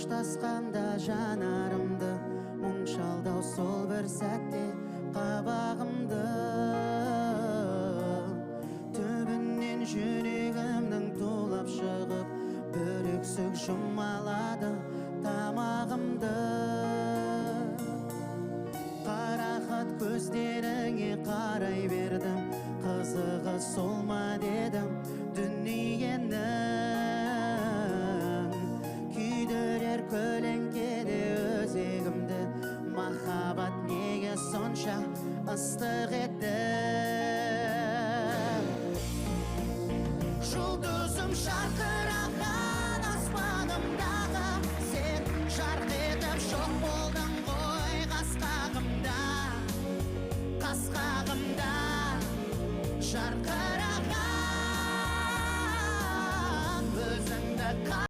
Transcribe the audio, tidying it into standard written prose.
Ұштасқанда жанарымды, мұң шалдау сол бір сәтте қабағымды. Түбінен жүрегімнің тулап шығып, бір өксік жұмалады тамағымды. Қарақат көздеріңе қарай бердім, қызығы сол ма дедім дүниенің. Күйдірер көлеңкеде өзегімді, махаббат неге сонша ыстық еді? Жұлдызым жарқыраған аспанымдағы, сен жарқ етіп жоқ бол.